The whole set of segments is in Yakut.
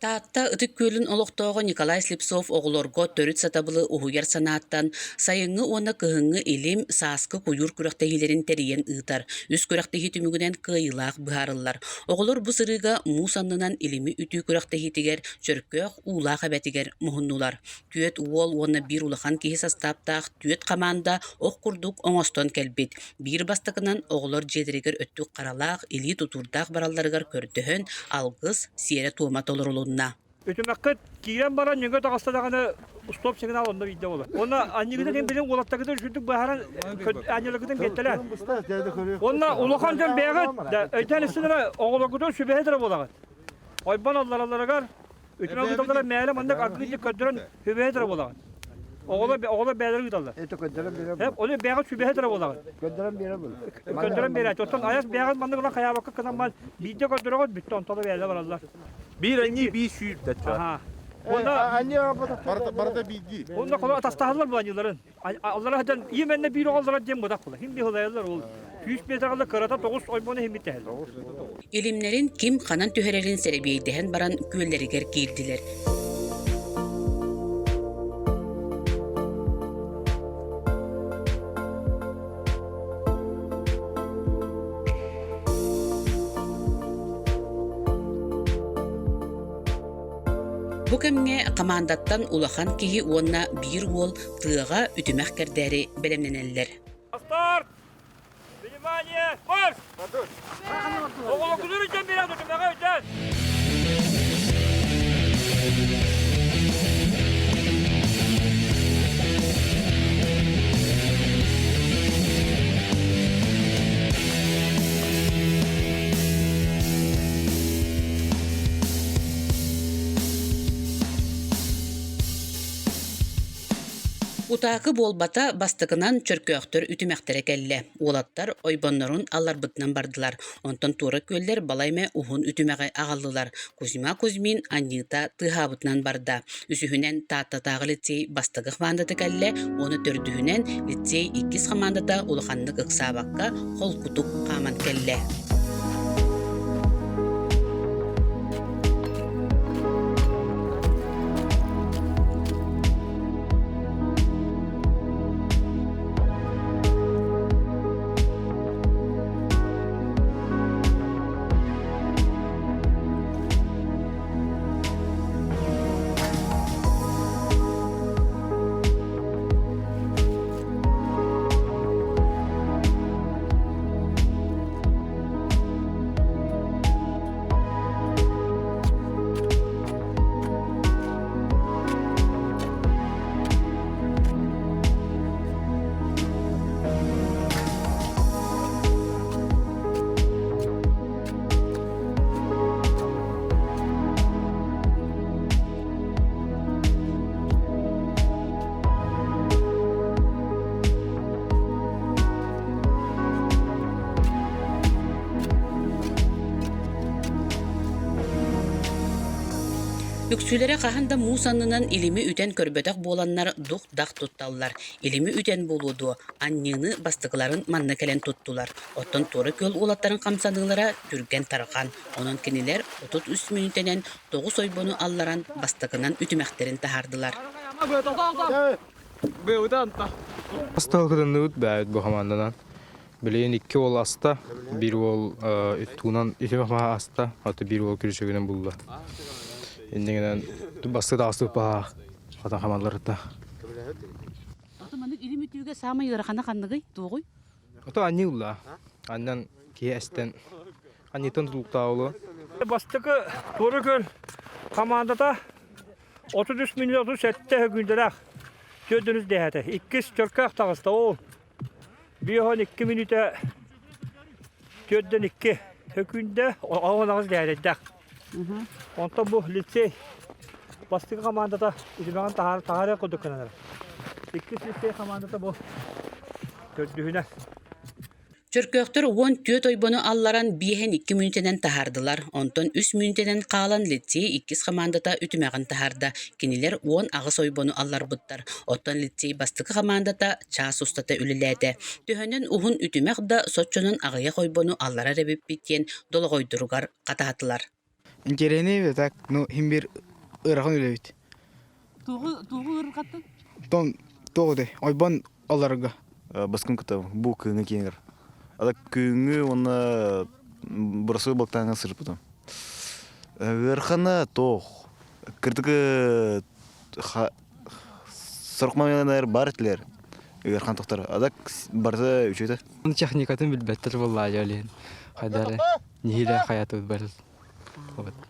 Таатта Ытык Күөлүн олохтооҕо Николай Слепцов оҕолорго төрүт сатабылы уһуйар санааттан сайыҥҥы уонна кыһыҥҥы илим, сааскы куйуур күрэхтэһиилэрин тэрийэн ыытар. Үс күрэхтэһии түмүгүнэн кыайыылаах быһаарыллар. Оҕолор бу сырыыга муус аннынан илими үтүү күрэхтэһиитигэр Чөркөөх Уулаах эбэтигэр муһуннулар. Түөрт уол уонна биир улахан киһи састааптаах түөрт хамаанда ох курдук оҥостон кэлбит. Биир бастакынан оҕолор дьиэлэригэр өттүк харалаах, илии тутуурдаах баралларыгар көрдөһөн, алгыс сиэрэ-туома толорулунна. Үтүмэххит киирэн баран ньыгы таҕыста даҕаны стоп сигнал онно биирдэ буолар. Уонна анньыгытын иһин билин уолаттаргытын үчүгдүк быһааран анньыларгытын биэртэлээн. Уонна улахан дьон бэйэҕит өйдөөн истин эрэ оҕолоргутун сүбэһит эрэ буолаҕыт. Ойбон аллараларыгар Үтүмэн ыыталлара мээлэ маннык аргыый көрдөрөн сүбэһит эрэ буолаҕын. Оҕолор оҕолор бэйэлэрэ ыыталлар. Это көрдөрөн биэрэр. Ол бэйэҕит сүбэһит эрэ буолаҕын. Көрдөрөн биэрэр буолар. Көрдөрөн биэрээччи. Оттон айас бэйэҕит маннык ылан хайаабакка гынан баран биирдэ көрдөрөҕүт бүттэ онтон бэйэлэрэ бараллар. Биир анньыы биир сүүрдэ. Аха. Онно Барыта барыта биирдии. Онно холо атастаһаллар буоланньыларын. Аллара сылдьан именно биир оҕолоро диэн бытах була. Хим биһылайаллар ол 100 метралар кырата тоҕус ойбону химмиттэһэллэр. Илимнэрин ким ханан түһэрэрин сэрэбиэйдэһэн баран күөллэригэр киирдилэр. Бу кэмҥэ хамаандаттан улахан киһи уонна биир уол тыаҕа үтүмэх кэрдээри бэлэмнэнэллэр. Старт! Внимание! Марш! Оҕолоргутун үтэн биэрэн үтүмэҕэ үтэн! Утаакы буолбата бастакынан чөркөөхтөр үтүмэхтэрэ кэллэ. Уолаттар ойбоннорун алларбытынан бардылар. Онтон туора күөллэр балай эмэ уһун үтүмэҕи аҕаллылар. Кузьма Кузьмин анньыыта тыаһаабытынан барда. Үсүһүнэн Тааттатааҕы лицей бастакы хамаандата кэллэ уонна төрдүһүнэн лицей иккис хамаандата улаханнык ыксаабакка холкутук хааман кэллэ. Үксүлэрэ хаһан да муус аннынан илими үтэн көрбөтөх буоланнар дух-дах тутталлар. Илими үтэн буолуо дуо, анньыыны бастакыларын манна кэлэн туттулар. Оттон Туора Күөл уолаттарын хамсаныылара түргэн-тарҕан. Онон кинилэр 33 мүнүүтэнэн тоҕус ойбону алларан бастакынан үтүмэхтэрин таһаардылар. Астал кытынныбыт бээбит бу хамаанданан. Билигин икки уол аста, биир уол туунан үтүмэх маһа аста, аты биир уол күрүчүгүнэн булла. Иннигинэн бастыы таҕыстыбыт баһаа хатан хамаандаларытта. Аты маннык илим үтүүгэ саамай ыарахана ханныгый, туоҕуй? Ото анньыы улла. Аннан киһи эстэн анньыытын тутулуктаабылы. Бастакы туора күн хамаандата 33 минут 37 секундалаах төрдүнүс дэһэтэ. Иккис Чөркөөх таҕыста ол. 52 мүнүүтэ төрдөн икки сөкүүндэ оҕон аҕыс дэһэрэйдээх. Онтон бу лицей бастакы хамаандата үтүмэҕин таһаарар курдук гынан Иккис лицей хамаандата бу төрдүһүнэн. Чөркөөхтөр 14 ойбону алларан биэһэн икки мүнүүтэнэн таһаардылар, онтон үс мүнүүтэнэн хаалан лицей иккис хамаандата үтүмэҕин таһаарда. Кинилэр 18 ойбону алларбыттар. Оттон лицей бастакы хамаандата чаас устата үлэлээтэ. Төһөнөн уһун үтүмэх да соччонон аҕыйах ойбону алларар эбиппит диэн долоҕойдоругар хатаатылар. Интэриэһинэй так, ну иһин биир ыарахан үлэбит. Тугу тугу ыарырҕаттын? Тон туох этэй? Ойбон аларга. Баскын кытта бу кыыҥы киэҥэр. Ада күҥҥү уонна бырасыы балыктааҥҥа сырыппытым. Ыарахана туох. Кырдык сорох моментар бар этилэр. Ыарахан тохтор. Ада барыта үчүгэй. Техникатын билбэттэр буоллаа дьэ хайдары нихилэ хаятыбыт барыл.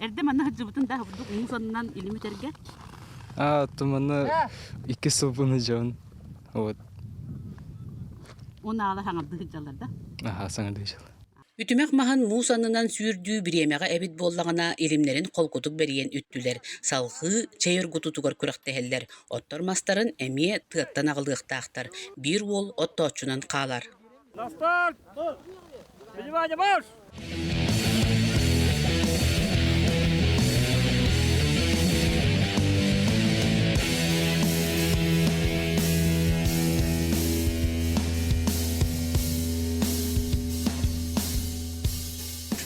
Эрдэ манна сылдьыбытын да бурдук муус аннынан илим үтэргэ? А, то манна икки сылбыны дьон. Вот. Унаала саҥардыы сылдьаллар да? Аха, саҥардыы сылдьаллар. Үтүмэх маһын муус аннынан сүүрдүү бириэмэҕэ эбит буоллаҕына, илимнэрин холкутук бэрийэн үттүлэр, салҕыы чэй оргутуутугар күрэхтэһэллэр. Оттор мастарын эмиэ тыаттан аҕалыахтаахтар. Биир уол оттооччунан хаалар. На старт! Внимание, марш!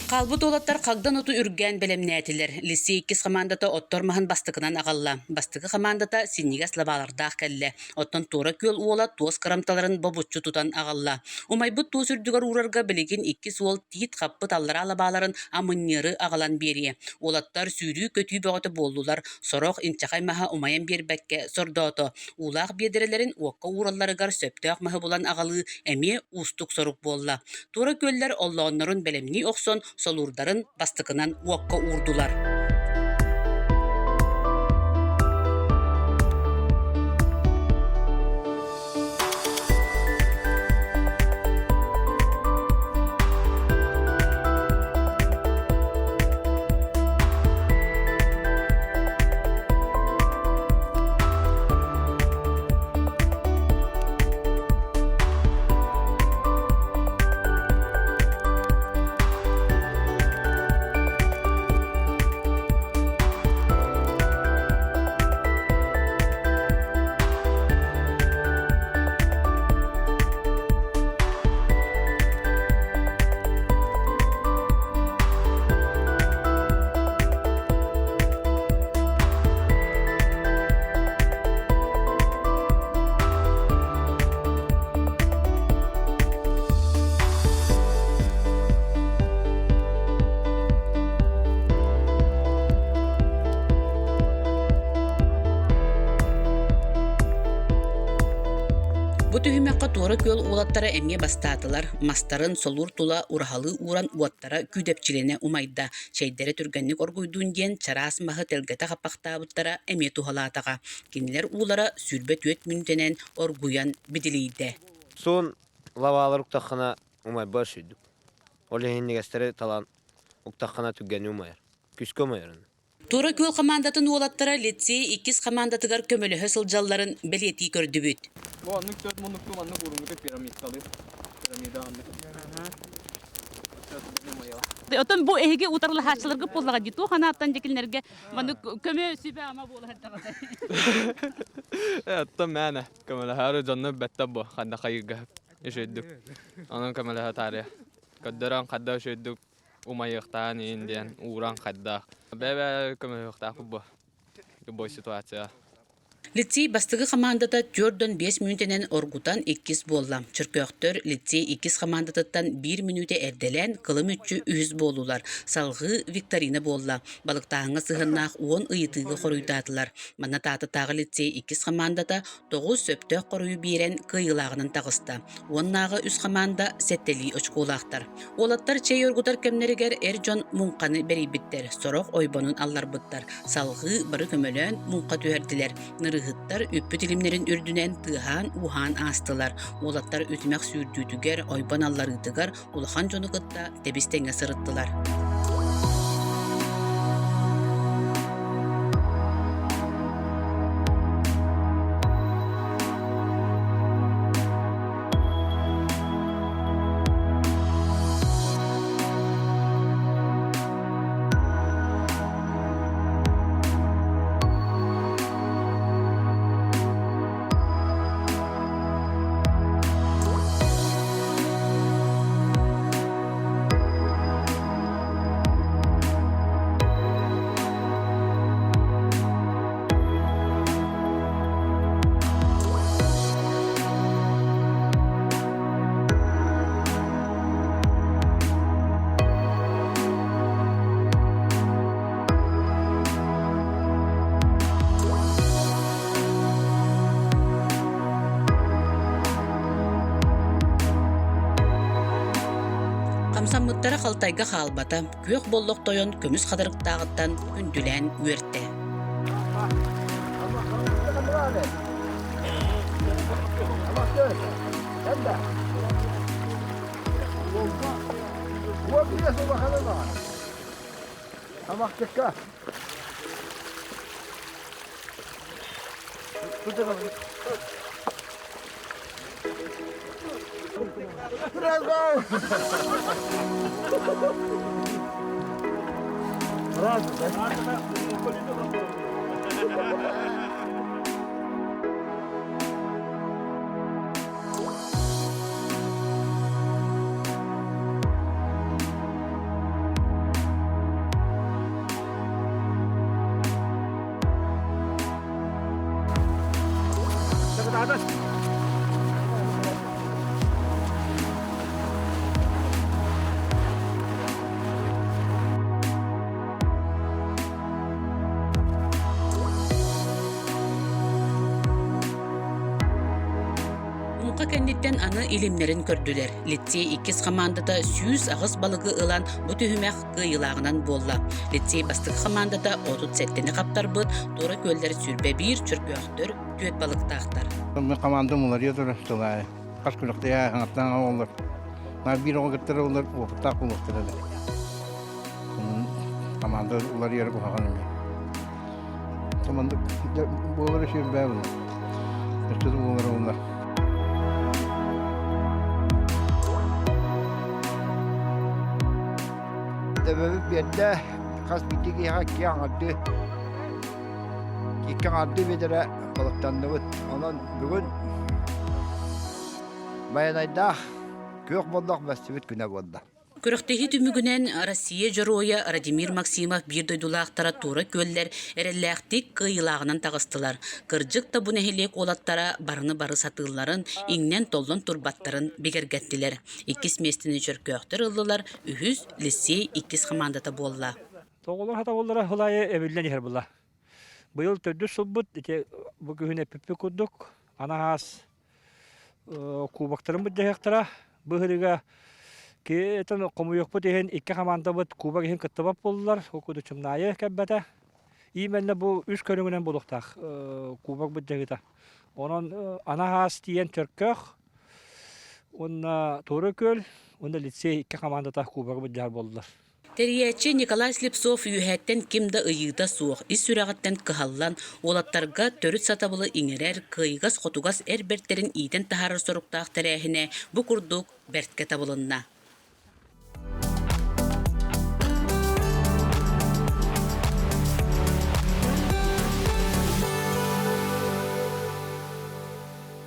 Хаалбыт уолаттар хагдан оту үргээн бэлэмнээтилэр. Лиссиэй иккис хамаандата оттор маһын бастакынан аҕалла. Бастакы хамаандата синньигэс лабаалардаах кэллэ. Оттон Туора Күөл уола туос кырамталарын бобуччу тутан аҕалла. Умайбыт туос үрдүгэр уурарга билигин иккис уол тиит хаппыт аллараа лабааларын амынньыары аҕалан биэриэ. Уолаттар сүүрүү-көтүү бөҕөтө буоллулар, сорох инчэҕэй маһа умайан биэрбэккэ сордоото. Уулаах биэдэрэлэрин уокка ууралларыгар сөптөөх маһы булан аҕалыы эмиэ уустук сорук буолла. Туора күөллэр оллооннорун бэлэмнии охсон, солуурдарын бастакынан уокка уурдулар. Бу түһүмэххэ Туора Күөл уолаттара эмиэ бастаатылар, мастарын солуур тула ураһалыы ууран уоттара күүдэпчилэнэ умайда, чэйдэрэ түргэнник оргуйдун диэн чараас маһы тэлгэтэ хаппахтаабыттара эмиэ туһалаатаҕа. Кинилэр уулара 24 мүнүүтэнэн оргуйан бидилийдэ. Суун лабаалар уктаххына умайбар сүйдүк. Ол иһиннигэстэри талан уктаххына түргэнни умайар. Күскэ умайарын. Туора Күөл хамаандатын уолаттара лицей иккис хамаандатыгар көмөлөһө сылдьалларын бэлиэтии көрдүбүт. Бу аннык төрт муннуктуу маннык уруҥҥуту пирамидалыы. Пирамида аннык. Отон бу эһиги утарылаһааччыларга буоллаҕа дии туох анааттан дьикиннэргэ маннык көмө сүбэ-ама буола сылдьаҕытай? Оттон мээнэ көмөлөһөөрү дьонно бэттэ бу ханна хайыырга үчүгүйдүк. Онон көмөлөһө таарыйа. Көрдөрөн хадда үчүгүйдүк умайыахтаан иин диэн ууран хайдах. Бэйэ-бэйэ көмөлөһүөхтаахпыт бу. Любой ситуация. Лицей бастакы хамаандата 4-5 мүнүүтэнэн оргутан иккис буолла. Чөркөөхтөр лицей иккис хамаандатыттан биир мүнүүтэ эрдэлээн кылы-мүччү үһүс буоллулар. Салҕыы викторина буолла. Балыктааһыҥҥа сыһыаннаах уон ыйытыыга хоруйдаатылар. Манна Таататааҕы лицей иккис хамаандата тоҕус сөптөөх хоруйу биэрэн кыайыылааҕынан таҕыста. Уоннааҕы үс хамаанда сэттэлии очколаахтар. Уолаттар чэй оргутар кэмнэригэр эр дьон муҥханы бэрийбиттэр, сорох ойбонун алларбыттар. Салҕыы бары көмөлөөн муҥха түһэрдилэр. Нырыыһыттар үппүт илимнэрин үрдүнэн тыаһаан-ууһаан аастылар. Уолаттар үтүмэх сүүрдүүтүгэр, ойбон алларыытыгар улахан дьону кытта тэбис-тэҥҥэ сырыттылар. Кыттыбыттара халтайга хаалбата, күөх боллох тойон көмүс хатырыктааҕыттан күндүлээн үөртэ. Муҥха кэнниттэн аны илимнэрин көрдүлэр. Лицей иккис хамаандата 108 балыгы ылан бу түһүмэх кыайыылааҕынан буолла. Лицей бастакы хамаандата 37-ни хаптарбыт, Туора күөллэр 21, Чөркөөхтөр түөрт балыктаахтар. Мин командам уларыйа турар сылаайы. Хас күрэхтэһэ хаҥаттан олор. Наар биир оҕо кыттар олор уопуттаах буолуохтара да. Команда уларыйар куһаҕан эмиэ. Команда буолар үчүгэй бээ буолар. Өстө да буолар олар. Төбөбүт биэрдэ хас биирдии киһиэхэ икки аҥардыы икки аҥардыы биэдэрэ балыктанныбыт. Онон бүгүн Байанайдаах күөх боллох бэстибит күнэ буолла. Күрэхтэһии түмүгүнэн Россия Дьоруойа Радимир Максимов биир дойдулаахтара Туора күөллэр эрэллээхтик кыайыылааҕынан таҕыстылар. Кырдьык да бу нэһилиэк уолаттара барыны бары сатыылларын, иҥнэн-толлон турбаттарын бигэргэттилэр. Иккис миэстэни Чөркөөхтөр ыллылар, үһүс Лиссиэй иккис хамаандата буолла. Тоҕолор хатабыллара сыл аайы эбиллэн иһэр була. Быйыл төрдүс сылбыт ити бу күһүн эппиппит курдук анаһаас кубоктарын былдьаһыахтара. Быһырыга киэтэн хомуйуохпут иһин икки хамаандабыт кубок иһин кыттыбат буоллулар. Ол курдук Чымнаайы кэлбэтэ. Именно бу үс көрүҥүнэн буолуохтаах кубок былдьаһыыта. Онон анаһаас тиийэн Чөркөөх уонна Туора Күөл уонна лицей икки хамаандата кубогы былдьаһар буоллулар. Тэрийээччи Николай Слепцов үөһэттэн ким да ыйыыта суох, ис сүрэҕиттэн кыһаллан, уолаттарга төрүт сатабылы иҥэрэр, кыайыгас-хотугас эр бэртэрин иитэн таһаарар соруктаах тэрээһинэ бу курдук бэрткэ табылынна.